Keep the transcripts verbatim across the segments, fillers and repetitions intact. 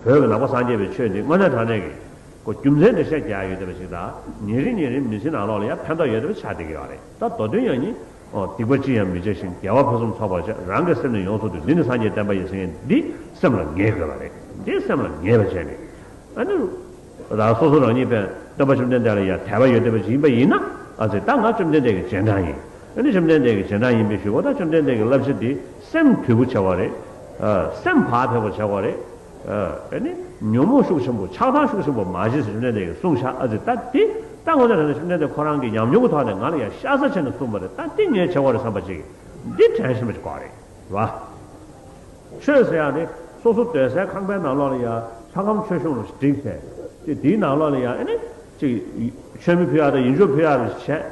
བོད་ཀྱི་ནང་པ་སངས་རྒྱས་པའི་ཆོས་འདི་དངོས་གནས་དྲང་གནས་ཀྱི་ཁོ་རྒྱུ་མཚན་འགྲེལ་བཤད་རྒྱག་ཡོད་བསྡད་པ་ཞིག་དང་། ཉིན་རེ་ཉིན་རེ་མི་ཚེ་ནང་ལོགས་ལ་ཡང་ཕན་ཐོགས་ཡོད་བསྡད་པ་ཆགས་བསྡད་ཀྱི་ཡོད་རེད། ད་མདོ་དོན་ཡང་ནི། ཨོ། སྡིག་པ་ཅི་ཡང་མི་བྱ་ཞིང་། དགེ་བ་ཕུན་སུམ་ཚོགས་པར་བྱ། རང་གི་སེམས་ནི་ཡོངས་སུ་འདུལ། འདི་ནི་སངས་རྒྱས་བསྟན་པ་ཡིན་ཟེར་མཁན་འདི་སེམས་ལ་ངེས་དགོས་པ་རེད། འདི་སེམས་ལ་ངེས་པ་བྱས་ནས། ཨ་ནི། ད་སོ་སོ་རང་ཉིད་པས་སྟོན་པ་བཅོམ་ལྡན་འདས་ལ་ཡང་དད་པ་ཡོད་བསྡད་པ་ཅིག་ཡིན་པ་ཡིན་ན། ཨ་ཙི། ད་ང་བཅོམ་ལྡན་འདས་ཀྱི་རྗེས་འབྲང་ཡིན། ཨ་ནི་བཅོམ་ལྡན་འདས་ཀྱི་རྗེས་འབྲང་ཡིན་པའི་གཞུག་གུ། ད་བཅོམ་ལྡན་འདས་ཀྱི་བསླབ་བྱ་འདི་སེམས་དུལ་པོ་བྱ་དགོས་རེད། ཨ། སེམས་བག་ཕེབས་པོ་བྱ་དགོས་རེད། ཨ། ཨ་ནི་ཉོན་མོངས་ཤུགས་ཆེན་པོ། ཆགས་སྡང་ཤུགས་ཆེན་པོ་མ་བྱེད་ཟེར་བཅོམ་ལྡན་འདས་ཀྱིས་གསུངས་ཤག་ཨ་ཙི། ད་འདི་ད་དངོས་གནས་དྲང་གནས་བཅོམ་ལྡན་འདས་ཁོ་རང་གིས་ཉམས་མྱོང་གི་ཐོག་ནས་ང་ལ་ཡང་ཤ་ཚ་བྱས་ནས་གསུངས་པ་རེད། ད་འདི་ངས་བྱེད་དགོས་རེད་བསམ་པ་ཅིག་འདི་དྲན་ཤེས་པ་ཅིག་དགོས་རེད། རེད་བ། ཆོས་ཟེར་ཡག་ནི་སོ་སོ་སྡོད་སའི་ཁང་པའི་ནང་ལོགས་ལ་ཡ་ལྷ་ཁང་མཆོད་གཤོམ་ལ་བསྒྲིགས་བྱས། དེ་དེའི་ནང་ལོགས་ལ་ཡ། ཨ་ནི་ཅིག་མཆོད་མེ་ཕུལ་ཡག་དང་ཡིད་འཇོག་ཕུལ་ཡག་རེ་བྱས།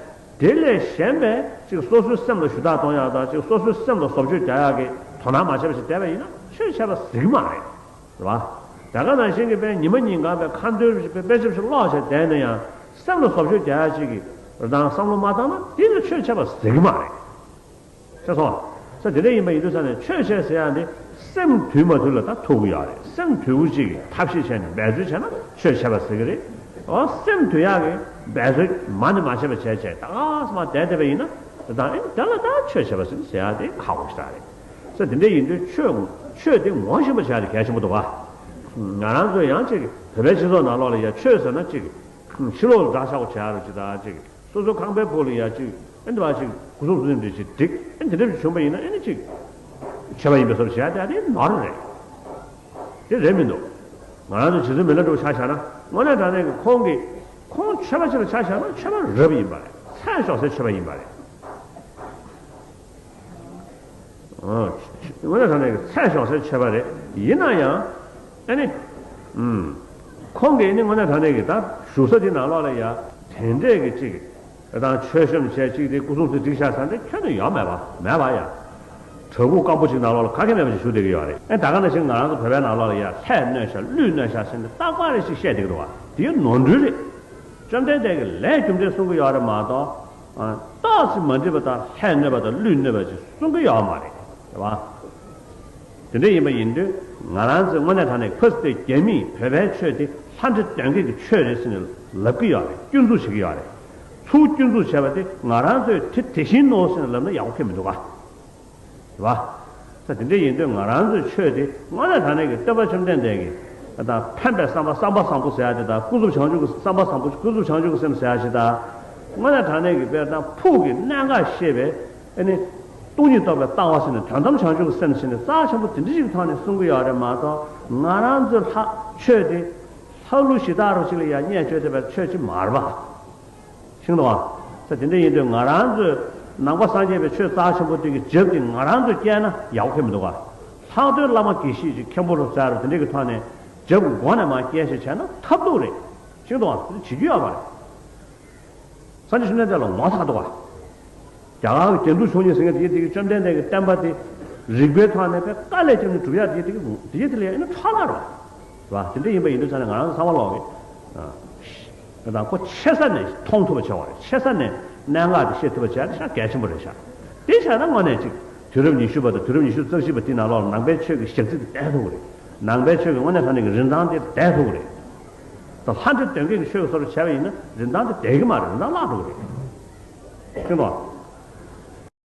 དེ་ལས་གཞན་པའི་ཅིག་སོ་སོའི་སེམས་ལ་ཞུ་དག་གཏོང་ཡག་དང་། ཅིག་སོ་སོའི་སེམས་ལ་བཟོ་བཅོས་རྒྱག་ཡག་གི་དོ་སྣང་མ་བྱས་པ་ཞིག་བསྡད་པ་ཡིན་ན་ཆོས་བྱས་པ་ཟེར་གྱི་མ་རེད། རེད་བ། དེ་ག་ནང་བཞིན་གྱི་དཔེ་ཉི་མ་ཉིན་གང་དཔེ་ཁ་འདོན་དཔེ་དཔེ་ཆ་ཞིག་ཀློག་བྱས་བསྡད་ན་ཡང་། སེམས་ལ་བཟོ་བཅོས་རྒྱག་ཡག་ཅིག་གི་རང་བསམ་བློ་མ་བཏང་ན་དེ་ལ་ཆོས་བྱས་པ་ཟེར་གྱི་མ་རེད། ཤེས་སོང་། ས་དེ་འདྲ་ཡིན་པ་ཡིན་དུས་ས་ནས་ཆོས་བྱས་ཟེར་ཡག་འདི་སེམས་དུལ་མ་དུལ་ལ་ད་ཐུག་གི་ཡོད་རེད། སེམས་དུལ་པོ་ཅིག་གིས་ཐབས་ཤེས་བྱས་ནས་འབད་རྩོལ་བྱས་ན་ཆོས་བྱས་པ་ཟེར་གི་རེད། འོ། སེམས་དུལ་ཡག་གི་འབད་རྩོལ་མ་ནི་མ་བྱས་པ་བྱས་བྱས་ད་ག་སེ་མར་བསྡད་བསྡད་པ་ཡིན་ན། ད་ཨེ་དེ་ལ་ད་ཆོས་བྱས་པ་ཟེར་ཟེར་ཡག་དེ་ཁག་པོ་ཞིག་རེད། ས་དེ་འདྲ་ཡིན་དུས་ཆོས་ཆོས་དེ་ངོ་ཤེས་པ་བྱས་ཏེ་གལ་ཆེན་པོ་འདུག་ག་ང་རང་ཚོ་ཡང་ཅིག་བོད་པའི་སྤྱི་ཚོགས་ནང་ལོགས་ལ་ཡ་ཆོས་ཟེར་ན་ཅིག་ཕྱི་ལོགས་ལ་འདྲ་ཆགས་པོ་བྱས་རོགས་ཅིག་དང་། ཅིག་སོ་སོ་ཁང་པའི་ཕུག་ལ་ཡ་ཅིག་ཨེ་འདི་བ་ཅིག་སྐུ་གཟུགས་བཟུང་འདྲ་ཅིག་བསྒྲིགས། ཨེ་འདི་འདྲ་ཅིག་བྱུང་པ་ཡིན་ན། ཨེ་ནི་ཅིག་ཆོས་པ་ཡིན་པའི་བཟོ་འདྲ་བྱས་ཏེ། ཨ་དེ་ནོར་རེད། དེ་རེད་མི་འདུག་ང་རང་ཚོ་རྗེ་བཙུན་མི་ལ་འགྲོ་ཆ་བཞག་ན། དངོས་གནས་དྲང་གནས་ཀྱི་ཁོང་གིས་ཁོང་ཆོས་པ་ཅིག་ལ་ཆ་བཞག་ན་ཆོས་པ་རབ་ཡིན་པ་རེད། ཚད་ཞོག་སའི་ཆོས་པ་ཡིན་པ་རེད། ཨ། དངོས་གནས་དྲང་གནས་ཀྱི་ཚད་ཞོག་སའི་ཆོས་པ་རེད། ཡིན་ན་ཡང་། ཨ་ནི། ཨུམ། ཁོང་གིས་ནི་དངོས་གནས་དྲང་གནས་ཀྱི་ད་བཞུགས་ས་དེ་ནང་ལོགས་ལ་ཡ་དེ་འདྲས་ཀྱི་ཅིག་དང་། མཆོད་གཤོམ་བྱས། ཅིག་དེ་སྐུ་གཟུགས་དེ་བསྒྲིགས་བཞག་ས་འདི་ཁྱོན་ནས་ཡོད་མེད་པ་མེད་པ་ཡ། བྲག་ཕུག་སྐམ་པོ་ཅིག་ནང་ལོགས་ལ་ག་གེ་མེད་པ་ཞིག་བཞུགས་བསྡད་ཀྱི་ཡོད་རེད། ཨེ་ད་ག་ནང་བཞིན་ང་རང་ཚོ་བོད་པའི་ནང་ལོགས་ལ་ཡ་ལྷས་གནོད་བཞག་ཀླུས་གནོད་བཞག་ཟེར་ནས་རྟག་པར་རེ་ཞིག་བཤད་བསྡད་ཀྱི་འདུག་བ། དེ་ནོར་འཁྲུལ་རེད། བཅོམ་ལྡན་འདས་ཀྱི་ལས་རྒྱུ་འབྲས་གསུང་གི་ཡོད་རེད་མ་གཏོགས། ཨ། ཏོག་ཙམ་མ་འགྲིག་པ་དང་ལྷས་གནོད་པ་དང་ཀླུས་གནོད་པ་ཅིག་གསུང་གི་ཡོད་མ་རེད། རེད་བ། དེ་འདྲ་ཡིན་པ་ཡིན་དུས་ང་རང་ཚོས་དངོས་གནས་དྲང་གནས་ཕ་སི་ཏེ་རྒྱ་མིས་བོད་པའི་ཆོས་དེ་ལྷ་འདྲེ་གདོན་བགེགས་ཀྱི་ཆོས་རེད་ཟེར་ནས་ལབ་ཀྱི་ཡོད་རེད། སྐྱོན་འཛུགས་བྱེད་ཀྱི་ཡོད་རེད། ཚུར་སྐྱོན་འཛུགས་བྱས་པ་དེ་ང་རང་ཚོས་དེ་དེ་བཞིན་ནོ་ཟེར་ནས་ལབ་ན་ཡག་པོ་ཁེལ་མི་འདུག་ག་རེད་བ། ས་དེ་འདྲ་ཡིན་དུས་ང་རང་ཚོའི་ཆོས་དེ་དངོས་གནས་དྲང་གནས་ཀྱི་སྟོན་པ་བཅོམ་ལྡན་འདས་ཀྱི་དང་ཕན་པའི་བསམ་པ། བསམ་པ་བཟང་པོ་ཟེར་ཡ་དེ་དང་། ཀུན་རྫོབ་བྱང་ཆུབ་ཀྱི་བསམ་པ་བཟང་པོ། ཀུན་རྫོབ་བྱང་ཆུབ་ཀྱི་སེམས་ཟེར་ཡ་ཞིག་དང་། དངོས་གནས་དྲང་གནས་ཀྱི་དཔེར་ན་ཕུགས་ཀྱི་གནད་འགག་ཤེས་པའི། ཨ་ནི། སྟོང་ཉིད་རྟོགས་པའི་ལྟ་བ་ཟེར་ནས། དོན་དམ་བྱང་ཆུབ་ཀྱི་སེམས་ཟེར་ནས་རྩ་ཆེན་པོ་དེ་འདྲ་ཞིག་གི་ཐོག་ནས་གསུང་གི་ཡོད་རེད་མ་གཏོགས། ང་རང་ཚོའི་ལྷ་ཆོས་དེ་ལྷ་ཀླུ་གཞི་བདག་རོ་ཅིག་ལ་ཡང་བརྙས་བཅོས་བསྡད་པའི་ཆོས་ཅིག་མ་རེད་པ། ཤེས་འདུག་བ། ས་དེ་འདྲ་ཡིན་དུས་ང་རང་ཚོའི་ནང་པ་སངས་རྒྱས་པའི་ཆོས་རྩ་ཆེན་པོ་དེ་གི་རྒྱབ་དེ་ང་རང་ཚོས་བསྐྱལ་ན་ཡག་པོ་ཁེལ་མི་འདུག་ག་ལྷག་དོན་བླ་མ་དགེ་བཤེས་ཅིག་མཁན་པོ་རུ་ཟེར་བ་དེ་འདྲ་གི་ཐོག་ནས་རྒྱབ་ཀྱི་སྒོ་ནས་མར་བསྐྱལ་ཞིག་བྱས་ན་ཐབས་སྡུག་རེད། ཤེས་འདུག་བ། དེ་བྱེད་རྒྱུ་ཡོད་མ་རེད། སངས་རྒྱས་བཅོམ་ལྡན་འདས་ལ་ངོ་ཚ་འདུག་བ། རྒྱ་གར་གྱི་རྒྱན་དྲུག་མཆོག་གཉིས་ཟེར་མཁན་དེ་དེ་གི་བཅོམ་ལྡན་འདས་ཀྱི་བསྟན་པ་དེ་རིགས་པའི་ཐོག་ནས་དཔེ་དཀའ་ལས་བརྒྱབ་ནས་སྒྲུབ་ཡག་དེ་དེ་གི་དེ་དེ་ལ་ཡང་ཕྲ་ལ་རོ། རེད་བ། དེ་འདྲ་ཡིན་པ་ཡིན་དུས་ཙང་ནས་ང་རང་ཚོ་ཚང་མ་ལོག་གི། ཨ། ད་ཁོ་ཆེ་ས་ནས་མཐོང་ཐུབ་པ་བྱེད་དགོས་རེད། ཆེ་ས་ནས་གནད་འགག་དེ་ཤེས་ཐུབ་པ་བྱས་ན་ཤ་གལ་ཆེན་པོ་རེད་ཤག་དེ་བྱས་ན་དངོས་གནས་ཅིག་དུས་རབས་ཉི་ཤུ་པ་དང་དུས་རབས་ཉི་ཤུ་རྩ་བཞི་པ་དེའི་ནང་ལོགས་ལ་ནང་པའི་ཆོས་ཀྱི་ཞག་རྩི་དེ་བསྡད་ཐུབ་ཀྱི་རེད། ནང་པའི་ཆོས་ཀྱི་དངོས་གནས་དྲང་གནས་ཀྱི་རིན་ཐང་དེ་བསྡད་ཐུབ་ཀྱི་རེད། ད་ལྷ་འདྲེ་གདོན་བགེགས་ཀྱི་ཆོས་ཀྱི་བཟོ་འདྲ་བྱས་པ་ཡིན་ན་རིན་ཐང་དེ་བསྡད་ཀྱི་མ་རེད། རིན་ཐང་བརླག་འགྲོ་གི་རེད། ཤེས་པ།